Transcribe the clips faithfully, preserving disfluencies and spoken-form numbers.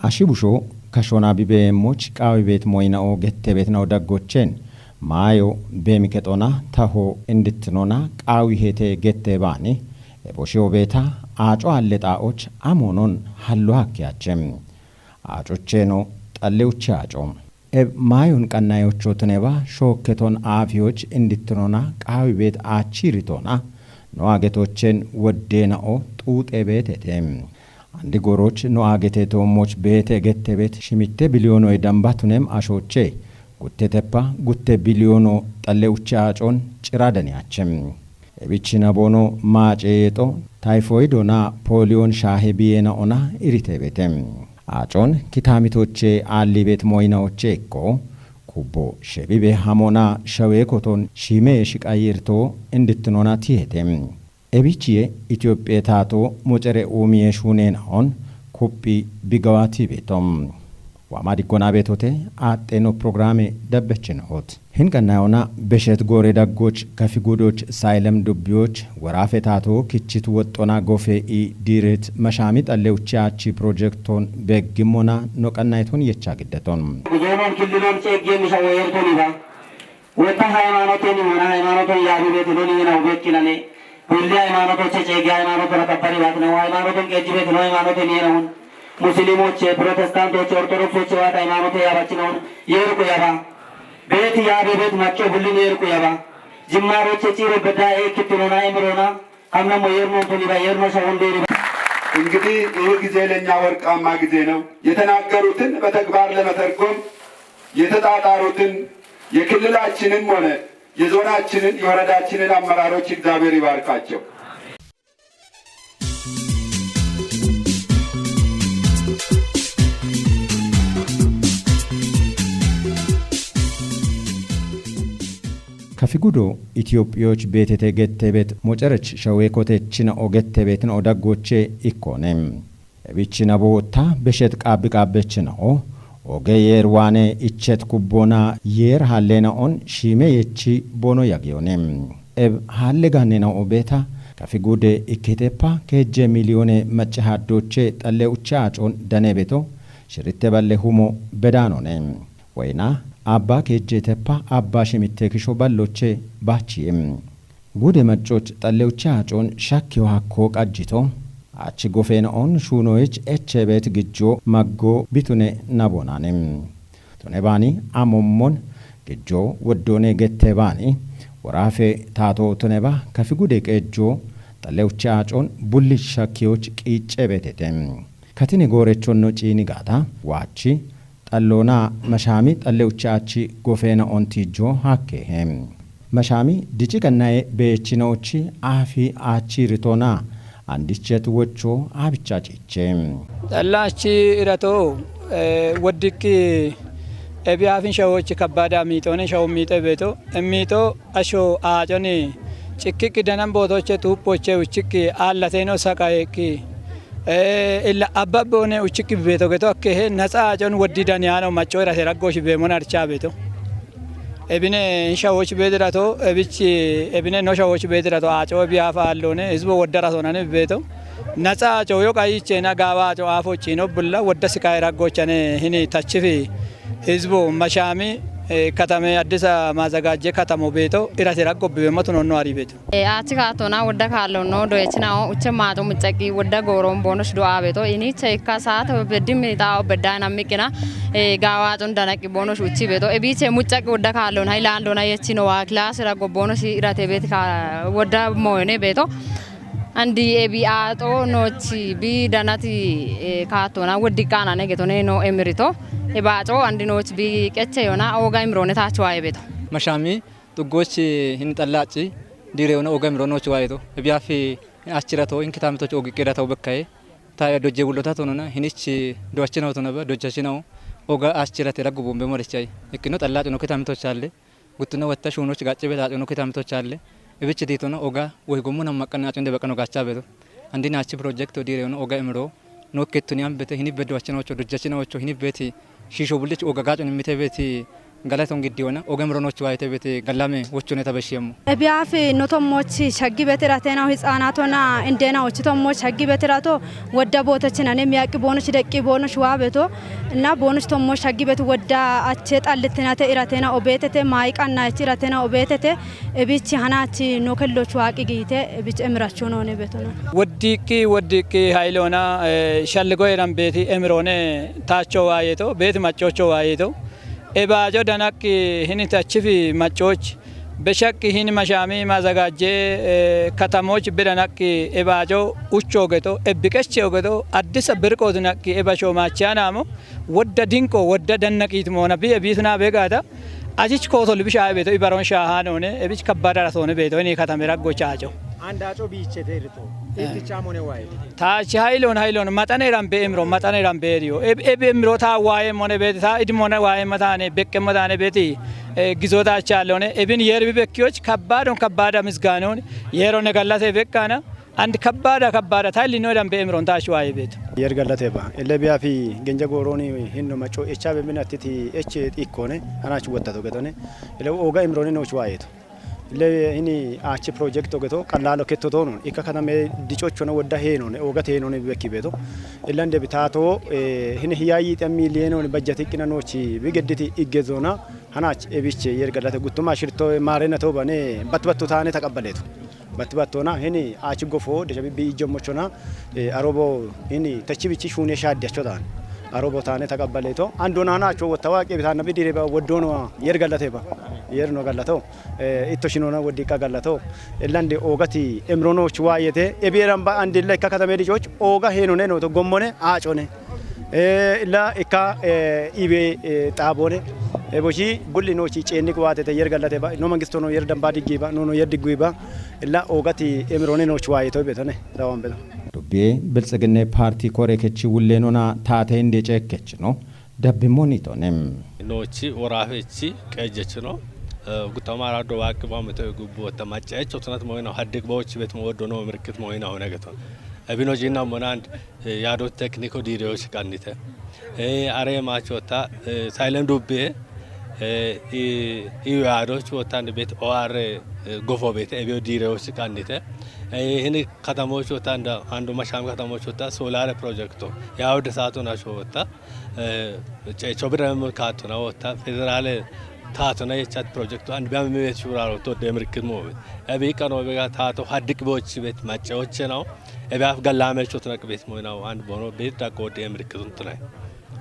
Ashi busho kashona bibeemmoch qaawi beet moyina'o gette beetna'o daggochen maayo beemikexona taho indittinona qaawi hete gette baani eboshiyo beeta aaco alle xaa'och amoonon hallo hakke ache. Aacocheno xalle uche aaco. Eb maayon qannayocho tuneba shookketon aafiyoch indittinona qaawi beet aachi ritona no agetochen woddeena'o xuuxe beetete. Andi goroch no agete toommoch beete gette beet shimitte biliyoonoy damba tunem ashoche gutteteppa gutte biliyoono xalle uche aacon cira daniyachem. Ebichi nabono maace yeexo tayfoyidona pooliyoon shaahe biyeena'ona irite beete. Aacon kitaamitoche aalli beet moyina'oche ikko kubbo shebibe hamona shawee koton shiimeye shiqayirto indittinona tiyete. Ebichiye Itiyophiye taato mocere uumiye shuuneena'on kuphi bigawaati beeto. Waama diggona beetote aaxxeeno programe dabbechino'ot. Hin qannayona beshet goore daggoch kafi gudoch saylem dubbiyoch woraafe taato kichit woxxona gofe i diiret mashaami xalle uche achi pirojekton beggimmona no qannayton yecha giddeton. Guzoonon killiloon ceeggeemmi shawoyeertoniba. Wetta haymaanoten ሆነ ሃይማኖትን ያብቤት ሎን ይነው ቤት ኪናኔ ሁሌ ሃይማኖቶች ጨጌ ሃይማኖት ረከበሪ ባት ነው። ሃይማኖትን ቀጅ ቤት ነው። ሃይማኖትን ይነውን ሙስሊሞች፣ ፕሮቴስታንቶች፣ ኦርቶዶክሶች ዋት ሃይማኖት ያባች ነውን። የርቁ ያባ ቤት ያብቤት ማጮ ሁሉም የርቁ ያባ ጅማሮች ጪሮ በዳ ኤክት ሆና አይምሮና አምነሞ የርኖ ቶሊባ የርኖ ሰው እንዴ እንግዲህ ይህ ጊዜ ለእኛ ወርቃማ ጊዜ ነው። የተናገሩትን በተግባር ለመተርጎም የተጣጣሩትን የክልላችንም ሆነ የዞናችንን የወረዳችንን አመራሮች እግዚአብሔር ይባርካቸው። Kafi gudo Itiyophiyoch beetete gette beet mocerech shawee kotechina o gette beetna o daggoche ikkone. Ebichi nabo ta beshet qaabbi qaabbechina'o oge yeer waane ichet kubbona yeer haallena'on shiime yechi bono yagiyone. Eb haalle gaannena'o beeta kafi gude ikkiteppa keejje miliyoone macce haaddoche xalle uche aacon dane beto shiritte balle humo bedaanone. Woyna abba keejjeteppa abba shimitte kisho balloche baachiye. Gude maccoch xallewche acon shakkiyo hakko qajjito. Achi gofeena on shuunoyich eche beet gijjo maggo bitune nabonane. Tune baani amommon gijjo woddone gette baani woraafe taato tune ba kafi gude qeejjo xallewche acon bullich shakkiyoch qiicce beetete. Katini goorechonno ciini gaata waachi xalloona mashaami xallewche achi gofeena ontiijo hakkehe. Mashaami dici gannaye beechinochi afi achi ritona andichet wocho abicha ciche. Xallaachi irato, eh, woddikki ebi aafin shawochi kabbaada miixoone shawo miixe beeto. Emmiixo asho aaconi cikkikki danan bootoche xuuphoche uchikki aallateno saqaekki, eh, illa abbabboone uchikki beeto geto akkehe naxa aacon woddi daniyano macco irate raggoshi beemon archa beeto. Ebine shawoch beedirato, ebich ebine no shawoch beedirato aaco ebi aafa aallone hizbo woddara sonane beeto. Naxa aaco yo qayichena gaawa aaco aafo ciino bulla wodda siqae raggochane hini tachifi hizbo mashaami, eh, katame Addisa maazagaje katamo beeto irate raggo bibe matu nonno ari beeto. Eh, achi kaatona wodda kaalonno doyechinawo uche maaco muccaqi wodda gooron boonosh do'a beeto. Iniche ikka saate beddi miixawo bedda nammiqina, eh, gaawa acon danaqi boonosh uchi beeto. Ebiche muccaqi wodda kaalon hailandona yechino wa class raggo boonosh irate beet ka wodda moyone beeto. Andi ebi aaxo nooch bi danati, eh, kaatona woddi qaanane getone no emirito. Ebaaxo andi nooch bi qeche yona ooga imirone taacho ayebeto. Mashaami xuggoch hin xallaachi diire yona ooga imiro nooch waayeto. Ebi afi achirato hin kitaamitoch oogi qeedato bekkaye. Ta dojje bullota tonona hinich dowachinawo tonaba dojjachinawo ooga achirate raggu bombe morechay. Ikkino xallaachi no kitaamitoch alle. Guttuno wetta shuunoch gacce beta cuno kitamitoch alle. Ebich diitono oga woy gommo nam maqqan acun de baqano gacha beto. Andi nachi project o diire ono oga emro. No kettuni am bete hini bedo achino ocho dojjachino ocho hini beti shisho bullich oga gacun mite beti Galaton giddi hona, oge mironoch waayite beti gallame wochune tabeshiyemmo. Ebiyafi no tommoch shaggi beti ratena hitsanaatona indena ochi tommoch shaggi beti rato wodda bootechin ane miyaqi boonoch deqqi boonoch waabeto na boonoch tommoch shaggi beti wodda ache xallitinate iratena obeetete maayiqanna achi iratena obeetete ebichi hanachi no kelloch waaqi giite ebich emiracho noone betona. Woddiiqqi, woddiiqqi hayilona, eh, shalligo eran beeti emiroone taacho waayeto, beeti maccocho waayeto. Ebaajo danaqqi hini tachifi maccoch, beshaqqi hini mashami mazagaje, eh, katamoch bedanaqqi ebaajo ucho geto, ebbiqeche ogeto, Addisa birqo dinaqqi ebasho machianamo, wodda dinqo, wodda dannaqit moona bi ebituna begata, Ajich kootol bisha beto ibaron shahanone, ebich kabbada rasone beto, ini katame raggo chacho. Andacho biichete irto. Eh. Irticha mone waye. Ta chi haylon, haylon, matane rambe emro, matane rambe rio. Eb, eb emro ta waye mone be, ta id mone waye matane, bekke matane beti. Eh, gizo ta chalone, ebin yer bi bekkiyoch, kabbadon, kabbada misganon, yero ne gallate bekkana, and kabbada, kabbada, ta lino rambe emron ta shwaye beto. Yer gallate ba. Ele biya fi genja goroni hinno macho echa be minatiti eche ikkone, anach wottato getone. Ele oga emroni no shwaye to. Le hini achi project ogeto, qallalo ketto tonon, ikka katame dichochona wodda henone, oga tenone bekki beto. Illande bitato, eh, hini hiyayi ta miliyonone bajjati ikkina nochi, bigedditi iggezona, hanach ebiche yer gallate guttuma shirto, eh, marena to bane, bat battu tane taqabbaleto. Bat battona, hini achi gofo, deja bi, bi ijommochona, eh, arobo, hini tachi bichi shune shaddi achodan. Arobo tane taqabbaleto. Andona hanacho wottawa qe bitana bidire ba woddono yer gallate ba. Yer no gallato. Eh, itto shinona woddi ka gallato. Illande ogati emrono chuwayete. Ebi eran ba andilla ikka katame dichoch. Oga henone no to gommone achone. Eh, illa ikka, eh, ibe, eh, tabone. Ebochi gulli no chi chenni kuwatete yer gallate ba. No mangistono yer damba diggi ba. No no yer diggi ba. Illa ogati emrone no chuwayete betane. Dawam bela. Dubbiye Biltsiginne Paartii Koree kechi wulleennona taate hinde ceekkechino. Dabbi monitone. Noochi woraafechi qeejjechino. Eh, gutama araddo waaqqi baamito gubbu wotta macceecho tunat moyina haddiq boochi bet mooddo no mirkit moyina hone geton. Ebino jinna monand, eh, yaado tekniko diireyo shiqannite. Eh, are maachotta, eh, Silent Dubbiye, eh, i, i yaado chuotan bet O R, eh, gofo bet ebio diireyo shiqannite. Eh, hini katamochu tanda, andu masham katamochu ta solar projecto. Ya wode saatu na shota, eh, che, chobira mem kaatu na wota, federale taatu na yechat projecto, and bia mem shuraro to demir kirmo. Ebi kano bega taatu haddik bochi bet mache oche na. Ebi af gallame chot na kbet mo na, and bono bet da ko demir kirun tuna.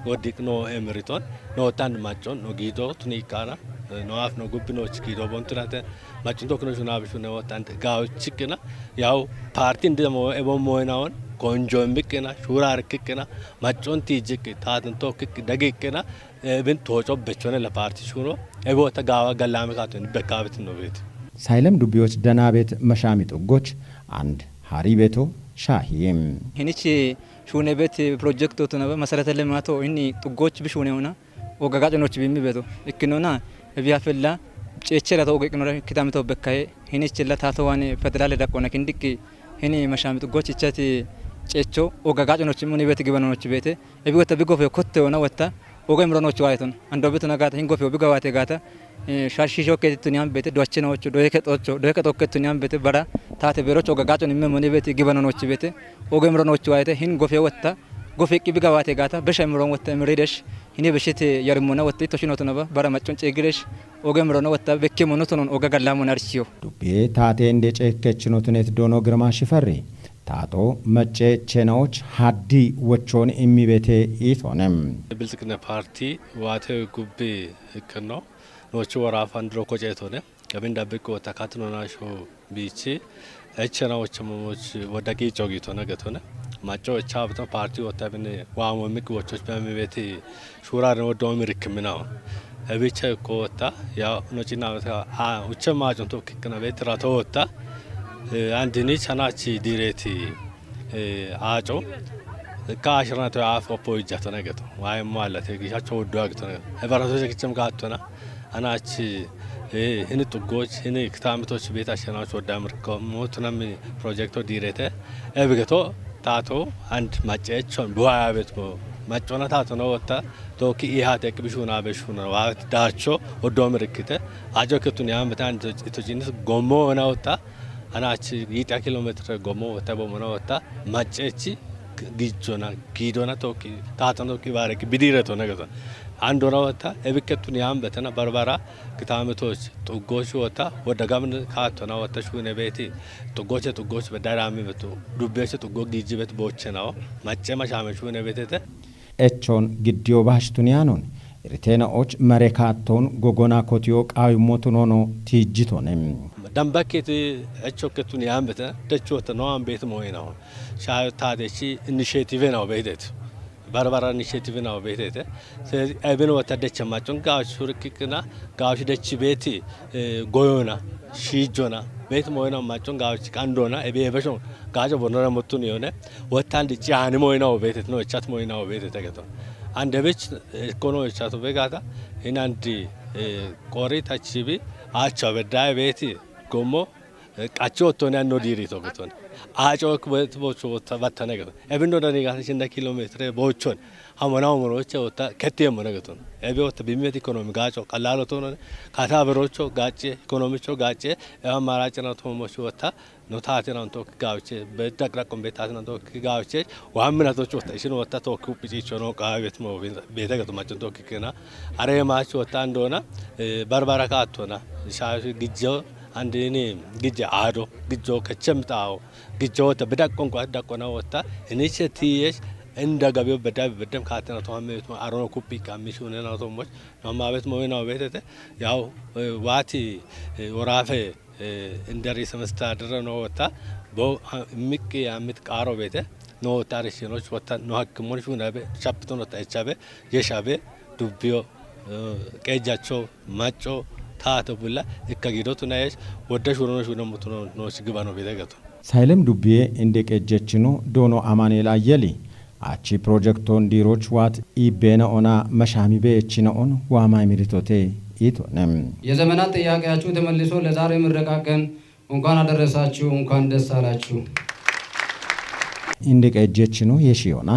Godik no emriton, no tan machon, no gido tuni kana, eh, no af no gubbi no chikido bon tunate, machun to kuno shuna bishu ne wotan gawo chikina, yaw parti inde mo ebo moynaon, konjo mikina, shura arkikina, machon tijik, tatin to kik dagikina, eh, bin tocho bechone la parti shuno, ebo ta gawa gallame katun bekabit no bet. Saylem Dubbiyoch danabet mashami xuggoch, and hari beto shahim. Hinichi shune bet projecto tuna ba masarate lemato inni xuggoch bishune hona. Oga gaconoch bimmi beto. Ikkinona, ebiya fella, cechela to oga ikkinora kitamito bekkaye. Hinichilla tato wani federale daqqona kindikki. Hini mashami xuggoch ichati cecho, oga gaconoch muni bet gibanonoch bete. Ebi wata bigofe kotte hona wata. Oga imronoch wayeton. Ando beto na gata, hingofe obi gawate gata. Eh, shashi shoke tuniyan bete, doche nocho, doye ketocho, doye ketoke tuniyan bete, bara, tate berocho oga gacon imme muni bete, gibanonoch bete. Oga imronoch wayete, hingofe wata. Gofe ikki bi gawate gata, besha imron wata, imridesh. Hine beshete yarmona wata, ito shinotona ba, bara machon cegidesh. Oga imrono wata, bekke monotonon, oga gallamon archiyo. Dubbiye taate inde ceekkechinotunet Doono Girma Shifarri. Taaxo macce chenoch haddi wochon immibete itone. Biltsiginna Paarti waate gubbi hikkinno. Noochu woraafan duro koceetone. Gabin dabbiqqi wota katino naasho biichi. Echena wochimoch wodda qiico giitone getone. Macco echa bito paarti wota bin waamo mik wochoch bemibeti shuraren woddo mirikkiminawo. Ebicha ikko wota, ya no cina wota, a, uche maacon to kikkina beti rato wota. Eh, andini chanachi direti, eh, aaco. Ka ashirana to af oppo ijjatona geto. Waye mo allate gishacho woddo agitona. E barato se kichim gattona. Anachi, eh, hini xuggoch, hini kitamitoch beta shanacho wodda mirko. Mo tunami projecto direte. E bigeto, tato, and macechon, buaya bet mo. Maccona taatona wotta tookki ihaate qibishuna beshuna waawet daacho oddo mirikite ajo ketun yaan betan ito cinis gommo ona wotta ana achi yita kilometre gommo wotta bomona wotta maccechi gijjona giidona tookki taatona tookki baare bidire to nagato andona wotta ebikketun yaan betana barbara kitaametoch xuggoch wotta wodda gamni kaattona wotta shuune beeti xuggoche xuggoch beddaaraami betu dubbeche xuggo giijji bet boochenawo macce mashaame shuune beetete. Echoon giddiyo baashtun yaanon iriteena och mare kaattoon gogona kotiyo qaawimmootun ono tiijjitone. Dambakketi echo kettun yaan bete dechoota no an beeti mooyinaho. Shaayo taadechi initiative nawo beetet. Barbara initiative nawo beetete. Se ebin wata decha macon gaawoch hurkikina gaawoch dechi beeti goyona shiijona beeti mooyina macon gaawoch qandona ebi ebeshon gaajo bonora mottun yone. Wata andi ciani mooyinawo beetet no echat mooyinawo beetet egeton. Andebich kono echatu begata inandi qori tachibi acha beddaye beeti gommo qachi ottone anno diiri to geton. Aco beeti bocho battane geton. Ebindo dani gata shinda kilometre bochon hamona homonoche otta ketti hemona geton. Ebe otta bimmet ekonomi gaaco qallalo tono kata berocho gaace ekonomicho gaace eba maaracena tomocho otta no taatena tokki gaawiche be daqdaqon be taatena tokki gaawiche waamina tocho otta ishin otta tokki upicicho no qaawet mo beeta geto macon tokki kena are maacho otta andona barbara kaattona shaashi gijjo andini gijje aado gijjo kechem xaawo gijjo otta be daqon kwa daqona otta iniche tiyesh inda gabiyo bedda beddem kaatena to hamme arono kuppi kammi shunena to moch no maabet mo na beetete yaw waati woraafe indari semesta dere no wota bo miqqi amit qaaro beete no wota arishinoch wota no hakkimon shunabe shappiton wota echabe yeshabe dubbiyo qeejacho macco taato bulla ikka gidotu nayesh wodde shurono shuno mutuno no sigibano beete gato. Saylem dubbiye inde qeejjechino doono Amaanu'eel Ayyeli achi pirojektoon diiroch waat iibbeena ona mashaami beechina on waamay miritote iitone. የዘመናት ጥያቄያችሁ ተመልሶ ለዛሬ ምረቃ ቀን እንኳን አደረሳችሁ፣ እንኳን ደስ አላችሁ። Inde qeejjechino yeshiyona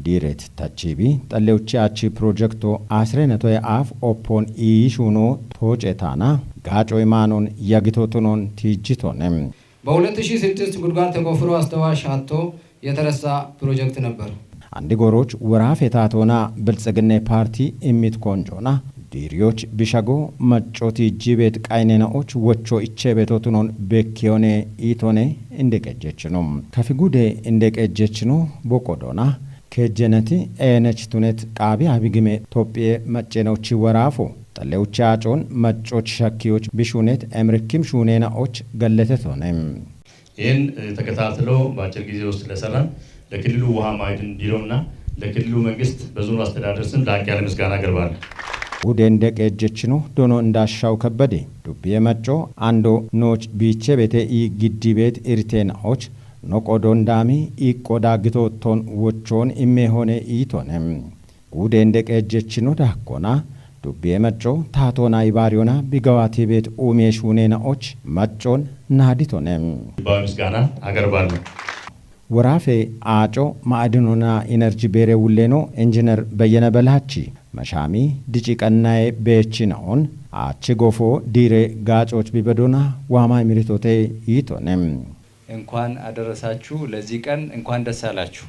diiret tachibi xallewchi achi pirojekto asire netoye aaf oppon iishuno tooce taana gaaco imaanon yagitotunon tiijjitone. በ2006 ጉድጓድ ተቆፍሮ አስተዋሽ አጥቶ የተረሳ ፕሮጀክት ነበር። Andi goroch woraafe taatona bilxiginne paarti immit konjona diiriyoch bishago maccoti jibeet qaynena och wocho ichebetotunon bekkiyone iitone inde qeejjechino. Kafi gude inde qeejjechino boqodona keejjeneti eenech tunet qaabi abigime Tophiye maccenochi woraafo xallewchi acon maccoch shakkiyoch bishunet emrikkim shuunena och galletetone. ይህን ተከታትሎ በአጭር ጊዜ ውስጥ ለሰራን ለክልሉ ውሃ ማዕድን ቢሮና ለክልሉ መንግስት በዞኑ አስተዳደር ስም ላቅ ያለ ምስጋና አቀርባለሁ። Gude inde qeejjechino doono Indaashaw Kebbede dubbiye macco ando nooch biiche beete ii giddibeet iriteena och no qodon daami iqqo daaggitoton wochoon immehone iitone. Gude inde qeejjechino daakkona dubbiye macco taatona ibaariyona bigawaati beet uumiye shuunena och maccon naaditone. ልባዊ ምስጋና አቀርባለሁ። Woraafe aaco maadinona inerji beere wulleno injiner Beyyene Belaachi mashaami dici qannaye beechina on achi gofo diire gaacoch bibedona waamay miritote iitone. እንኳን አደረሳችሁ ለዚህ ቀን፣ እንኳን ደስ አላችሁ።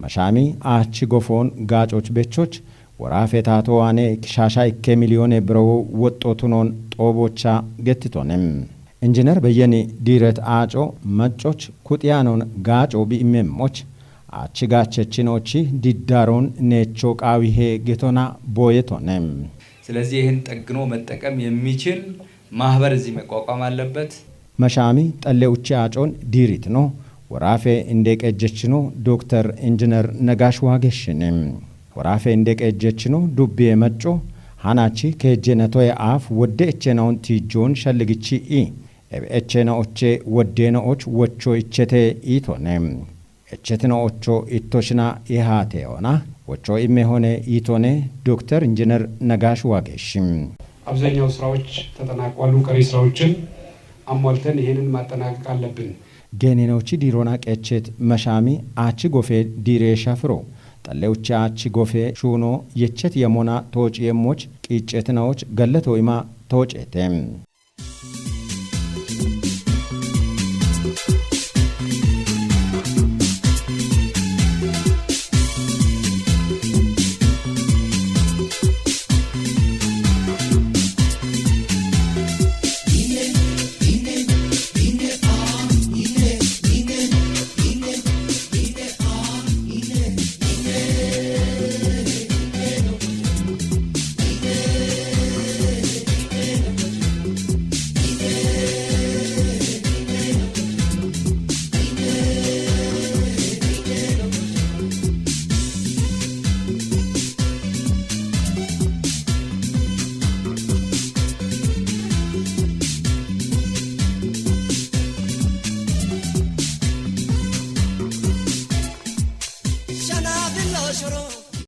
Mashaami achi gofoon gaacoch bechoch woraafe taato waane kishaasha ikke miliyone birowo woxxotunon xoobocha gettitone. Injiner Beyyeni diiret aaco maccoch kuxiyaanon gaaco bi immemmoch achi gaachechinochi diddaaron neecho qaawihe getona booyetone. ስለዚህ ይህን ጠግኖ መጠቀም የሚችል ማህበር እዚህ መቋቋም አለበት። Mashaami xallewchi acon diiritino woraafe inde qeejjechino Dokter Injiner Nagaash Waageshine. Woraafe inde qeejjechino dubbiye macco hanachi keejjena toye aaf wodde echena on tiijjoon shalligichi i ebe echena oche woddena och wocho ichete iitone. Echetino ocho ittoshina ihaate ona wocho immehone iitone Dokter Injiner Nagaash Waageshim. አብዛኛው ስራዎች ተጠናቋሉ። ቀሪ ስራዎችን አሟልተን ይሄንን ማጠናቀቅ አለብን። Geenenochi diirona qechet mashami achi gofe diire shafiro. Xallewchi achi gofe shuno yechet yemona tooci yemmoch qiccetinawoch gallato ima toocete.